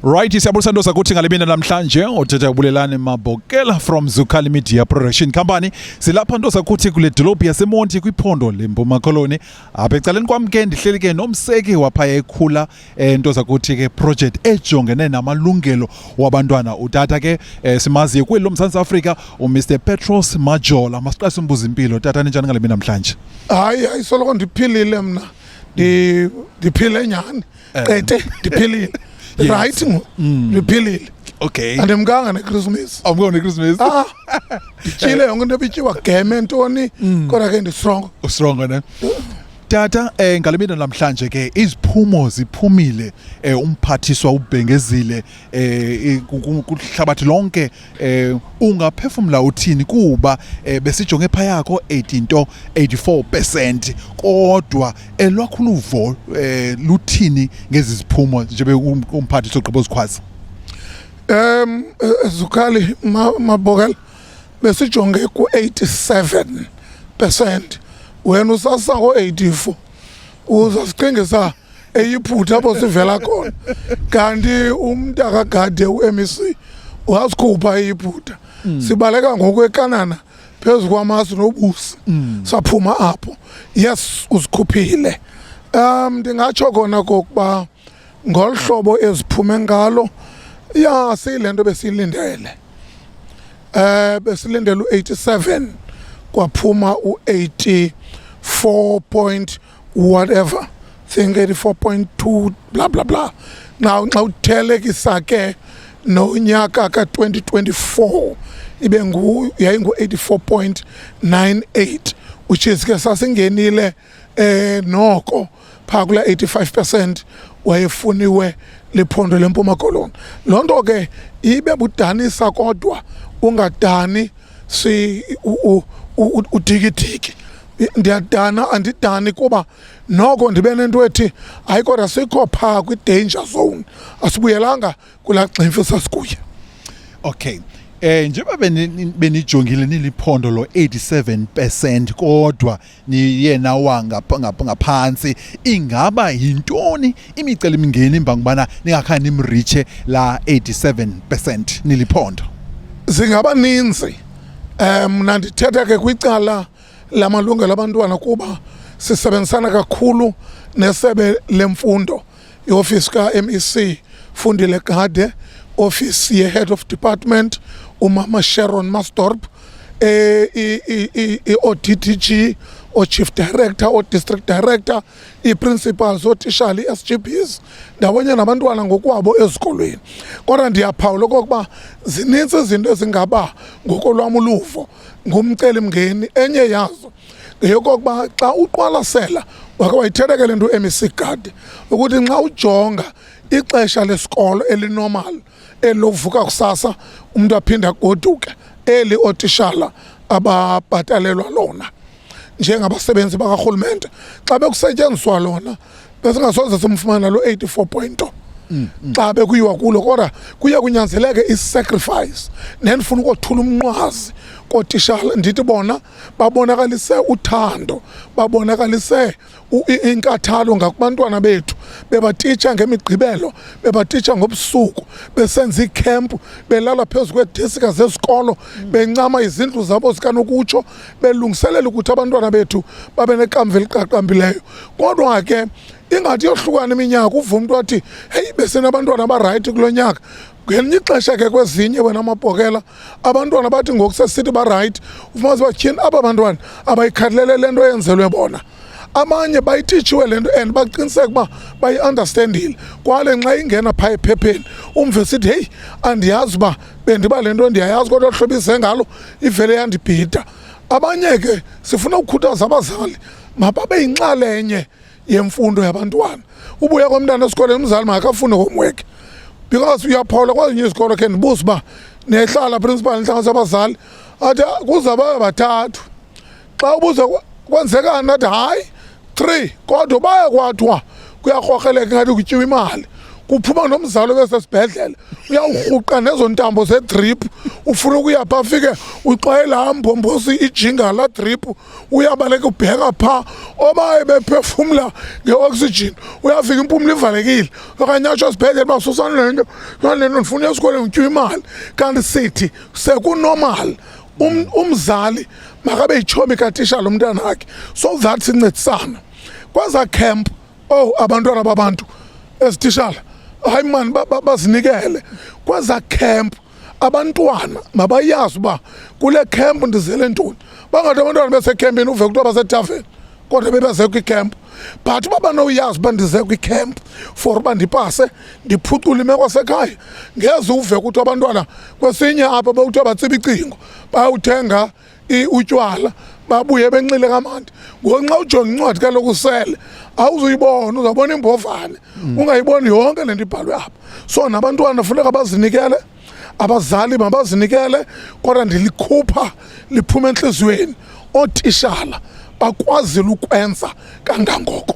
Right, siyabulisa nto sakuthi ngale mini namhlanje othetha ubulelane Mabokela from Zukali Media Production Company. Silapha nto sakuthi kule dolophu yaseMonti kwiphondo leMpuma Koloni. Apha ecaleni kwam ke ndihleli ke nomseki waphaya ekhula nto zakuthi ke project ejongene namalungelo wabantwana. Utata ke simaziyo kweli loMzantsi Afrika uMr Petros Majola. Masiqale simbuze impilo. Tata, ninjani ngale mini namhlanje? Hayi hayi, soloko ndiphilile mna. Ndiphile nyhani. Qete ndiphilile. Right ngo. Ndiphilile. Andimkanga neChristmas. Awumkanga neChristmas? Ah. Ndityile yonke into ebityiwa geme ntoni kodwa ke ndistrong. Ustrong ne? Tata, ngale mini namhlanje ke iziphumo ziphumile, umphathiswa ubhengezile kuhlabathi lonke. Ungaphefumla uthini kuba besijonge phaya ko 18 to 84%, kodwa elwakho uluvo luthini ngezi ziphumo nje umphathiswa ogqiba uzikhwaza? Zukali Mabokela, besijonge ku-87%, wena usasa ko-84, uzasicingisa eyiphutha apho sivela khona, kanti umntu akagade u-MEC wasikhupha eyiphutha. Sibaleka ngoku ekanana phezu kwamasi nobusi, saphuma apho. Yes, uzikhuphile. Ndingatsho kona kokuba ngolu hlobo eziphume ngalo, ya, siyile nto besiyilindele. Besilindele u-87, kwaphuma u-84 point whatever, think 84.2, bla bla bla. Now xa uthelekisa ke nonyaka ka-2024, ibe ngu yayingu-84.98, which is ke sasingenile noko phaa kula 85% wayefuniwe liphondo leMpuma Koloni. Loo nto ke ibe budanisa, kodwa ungadani si udikidiki. Ndiyadana, andidani, kuba noko ndibe nento ethi hayi, kodwa sikho phaa kwi-danger zone, asibuyelanga kulaa gximfi sasikuye. Okay. Njengoba benijongile niliphondo lo 87% kodwa niye nawa ngaphantsi, ingaba yintoni imicelimngeni imbangubana ningakhange nimriche la 87% niliphondo? Zingaba ninzi. Mna ndithetha ke kwicala lamalungelo abantwana kuba sisebenzisana kakhulu nesebe lemfundo, iofisi ka-MEC Fundile Gade, ofisi ye-head of department umama Sharon Masdorp, i-ODDG, o-chief director, o-district director, ii-principals, ootishala, ii-SGBs, ndawonye nabantwana ngokwabo ezikolweni. Kodwa ndiyaphawula okokuba zinintsi izinto ezingaba ngokolwam uluvo ngumcelimngeni. Enye yazo ngeyokokuba xa uqwalasela, wake wayithetha ke le nto u-MEC Gade, ukuthi nxa ujonga ixesha lesikolo elinormal, eli lokuvuka kusasa umntu aphinde agoduke, eli ootishala ababhatalelwa lona njengabasebenzi bakarhulumente, xa bekusetyenziswa lona besingasoze simfumana lo 84 point xa bekuyiwa kulo. Kodwa kuye kunyanzeleke i-sacrifice, nendifuna ukothula umnqwazi kootishala, ndithi bona babonakalise uthando, babonakalise inkathalo ngakubantwana bethu, bebatitsha ngemigqibelo, bebatitsha ngobusuku, besenza iikhempu, belala phezu kweedesika zesikolo, bencama izindlu zabo zikanokutsho, belungiselela ukuthi abantwana bethu babe nekamva eliqaqambileyo. Kodwa ke ingathi yohlukana iminyaka, uva umntu athi, "Heyi, besinabantwana abarayithi kulo nyaka." Ngelinye ixesha ke kwezinye, wena Mabhokela, abantwana bathi ngoku sesithi barayithi, ufumanise uba tyhini, aba bantwana abayikhathalele le nto yenzelwe bona. Abanye bayititshiwe le nto and baqiniseke uba bayi-understandile, kwale nxa ingena phaa ephepheni umve sithi, "Heyi, andiyazi uba bendiba le nto ndiyayazi, kodwa hlobo ize ngalo ivele yandibhida." Abanye ke sifuna ukukhuthaza abazali mababe yinxalenye yemfundo yabantwana. Ubuya komntana esikolweni, umzali makafune homework, because uyaphola kwezinye izikolo khe ndibuze uba niyayihlala principal intlanganiso abazali, athi kuza babe bathathu. Xa ubuza kwenzekani, athi hayi, three, kodwa baye kwathiwa kuyakrokreleka ingathi kutyiwa imali. Kuphuma nomzali obesesibhedlele, uyawurhuqa nezo ntambo zedrip, ufuna ukuya pha, afike uxwayela mbombosi ijinga la drip, uyabaleka ubheka pha obaye bephefumla nge-oxygen, uyafika impumlo ivalekile, okanye atsho esibhedlele uba susani le nto, susani le nto, ndifuna esikolweni ngityiwa imali. Kanti sithi sekunormal, umzali makabe yitshomi katishala umntana wakhe so that sincedisana kweza camp. Oh, abantwana babantu ezithishala, hayi mani, bazinikele kweza camp. Abantwana mabayazi uba kule camp ndizele ntoni. Bangathi abantwana besecampini uve kuthiwa basetaveni, kodwa bebeze kwicamp. But uba banoyazi uba ndize kwicamp for uba ndipase, ndiphucule imeko yasekhaya, ngeze uve kuthiwa abantwana kwesinye apha bekuthiwa batsiba icingo bayawuthenga utywala, babuye benxile kamandi. Ngoku nxa ujonga incwadi kaloku usele awuzuyibona, uzawubona imbovane, ungayiboni yonke le nto ibhalwe apha. So nabantwana funeka bazinikele, abazali mabazinikele, kodwa ndilikhupha liphuma entliziyweni, ootishala bakwazile ukwenza kangangoko.